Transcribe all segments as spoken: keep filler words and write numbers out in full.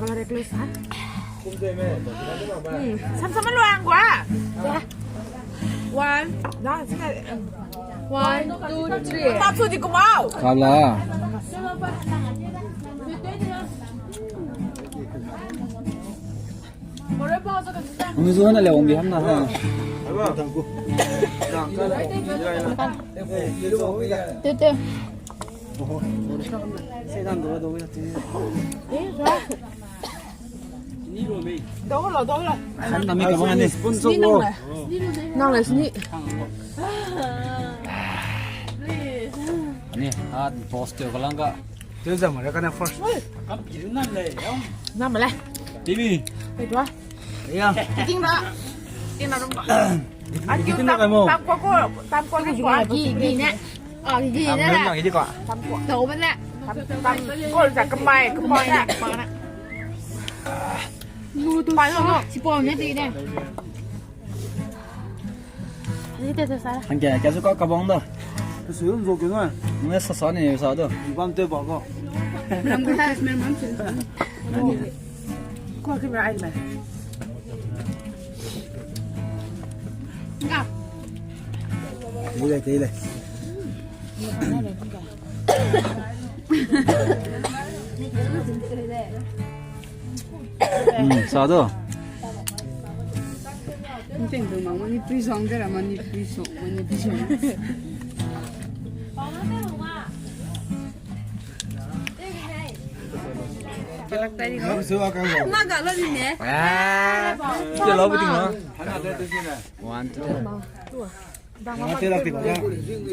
Reckless, ha? Hmm, sam sam luang gua. One, na, sini, um, one, two, three. Tak su di kumau. Kala. Umi zu hana le umi hamna ha. Tete. Dau lo, dau lo. Kan kami ka bang ni. Spoon so. Nang le sini. Ni, ha, boss ke kalang ka. Teu zam re kana first. Nam le. T V. Wait, wa. Ya. Ting da. Ting da dong. Ati tam, tam ko ko, tam ko ko. Gi, gi ne. Ah, gi ne. Tam ko. Tau ba ne. Tam ko za kemai, kemai ne. Pa no no. Sipau ne ti ne. Ni te te sa. Hangke, kasuka kabang da. Kesu nzo ke na. Ne sa sa ni sa do. Bam te ba ko. Ko ke ai le. Nga. Tei le, tei le. Hmm, sa do. Nteng do ma, Manipuri song de ra, Manipuri song, Manipuri song. Palak tadi ko. Maga lo di ne. Ah, ke lo beting lo. One, two.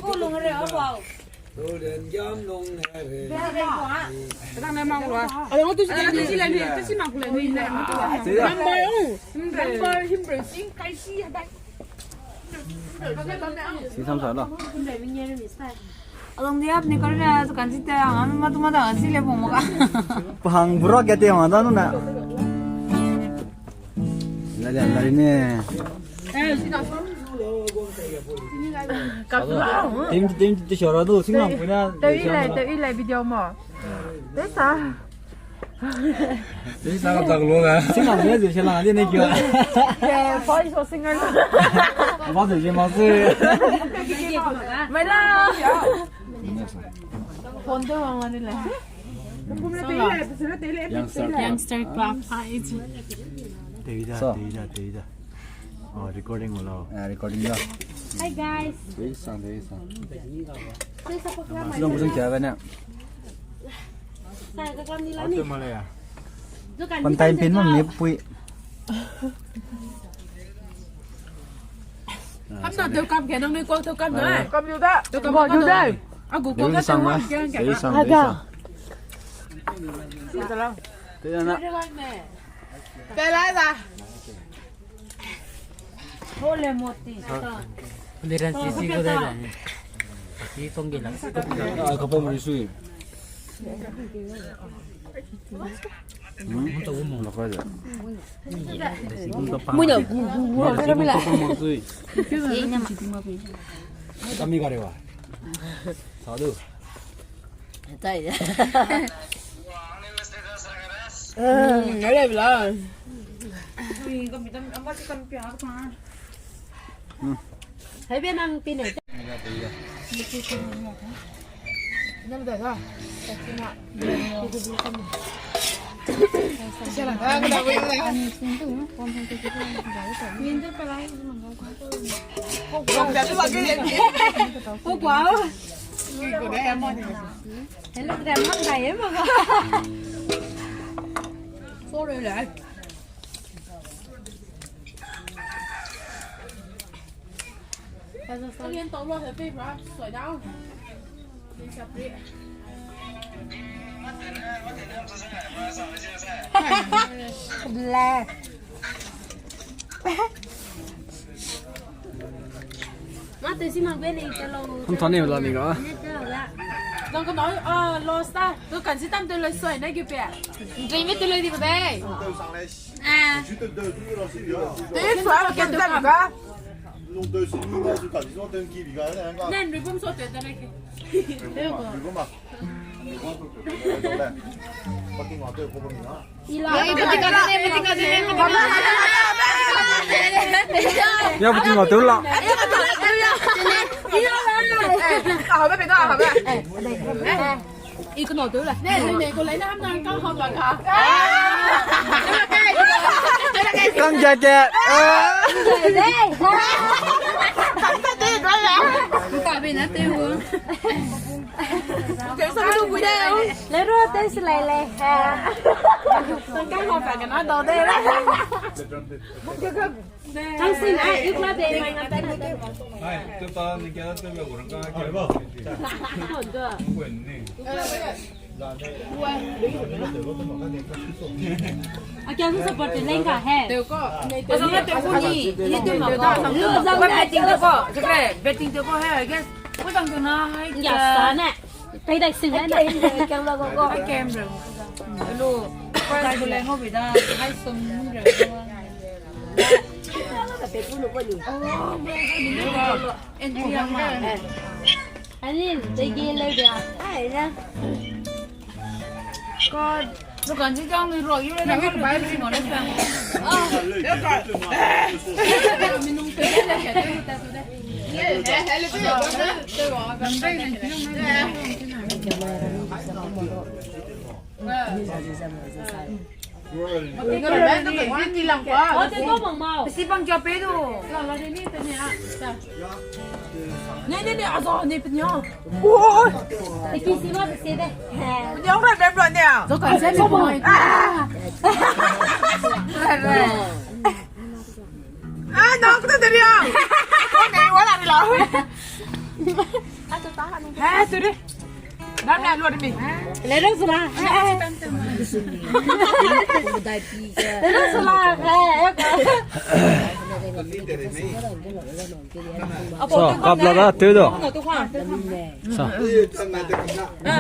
Ko long re, abau. Si sam sa lo. Along dia apni kar na sukan si te ang ma tu ma da si le pong ma ka. Pahang burok ya te ma da nu na. La la la ne. Tim tim ti shora do sing lang puna. Te i lai, te i lai video mo. Te sa. Te sa ka tak lo ga. Sing lang ne je sing lang ne ne kyo. Ke pa i so sing lang. Ba de je ma se. Mai la. Phone te wang wang ni le. Youngster. Youngster club. Hi. Teida, teida, teida. Oh, recording wala. Ah, recording da. Hi guys. Dei sang, dei sang. Sila musang kya bana? Sa ka kam ni la ni. Ate male ya. Pan time pin mam ni pui. Kam na teu kam ke nang ne ko teu kam na. Kam yu da. Teu kam ko yu da. A gu ko da teu kam ke. Dei sang, dei sang. Teida na. Teida da. Holy moti. Liran sisi ko dai lang. Sisi tong ge lang. Ah, kapau mari sui. Hmm? Lo ka ja. Mui da gu gu gu. Kapau mari sui. Kami gare wa. Sadu. Tai. Hmm, ale bla. Hmm. Hai be nang pine. Nang da ga. Ko guau. Hello, grandma, dai e ma. Sorry, le. Alien tau lo he pe bra, soi dau. Ble. Ma te si ma be le te lo. Kum tane la ni ga. Ne te lo la. Dong ko no, ah, lo sta. Tu kan si tam te lo soi na ge pe. Dui me te lo di be. Ah. Te soi ke te ga. Nen ribum so te te le ke. Ribum ba. Ya, beting a tew la. Kang ja ke. Lero, test lai lai. Kang sing, ah, you clap it. Hai, tu ta ni kya tu be orang ka kya. Good. A kya su support te leng ka he. Teu ko. Azang na teu ko ni. Ni teu ma ko. Lu azang na betting teu ko. Jekre betting teu ko he. I guess. Ko zang teu na hai. Ya sa na. Pei dai sing na. Ai camera ko ko. Ai camera. Hello. First ko leng ho bida. Hai sum re. Entry yang ma. Ani, dai ge leu dia. Ai na. Ko, dukan ji jang ni ro, yu le na ko bai ri mo le sa. Ah. Minung te le ke te ta tu de. Ah, nang ku de ria. Ko ne wala ri la. Ah, tu de. Dam ya lu de mi. Le rang sula. Le rang sula. So, kap la da, tu do. So.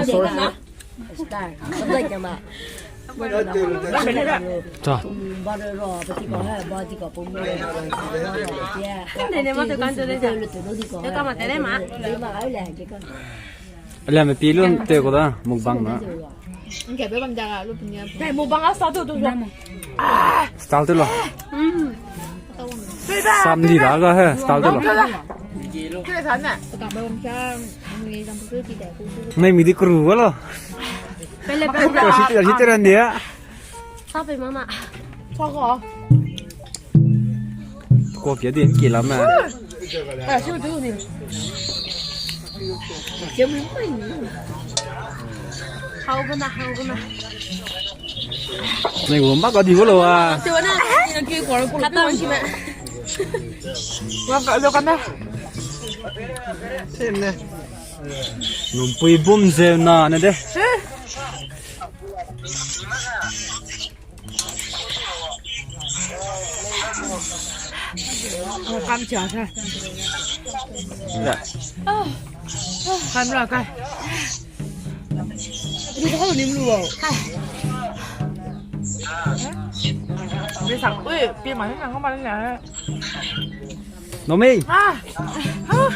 Sorry. Star. Star. Ta. Ba ro ro, ba ti ko ha, ba ti ko pum ro. Kan de ne ma te kan de le ja. Te ka ma te le ma. Te ma ai le ke ka. Alia me pi lun te ko da, mukbang na. Nge be bam ja lu pin ya. Te mukbang a sa tu tu. Ah. Style tu lo. Mm. Sam di da ga he, style tu lo. Te sa na. Ka be bam ja. Nei mi di kru ga lo. Pele, pele. Ko si te, si te ran dia. Sa pe mama. Sa ko. Ko kia din ki la ma. Ah, si tu ni. Hau bana, hau bana. Nei gu ma ka di gu lo a. Tu na, ki ko ko. Kata. Wa ka lo ka na. Same ne. Numpui bum zeu na ne de. Kam chia sa. Kam ra kai. Ni ko ni lu. Be sak, ui, pi ma ni nang ko ma ni. Nomi. Ah. Ah.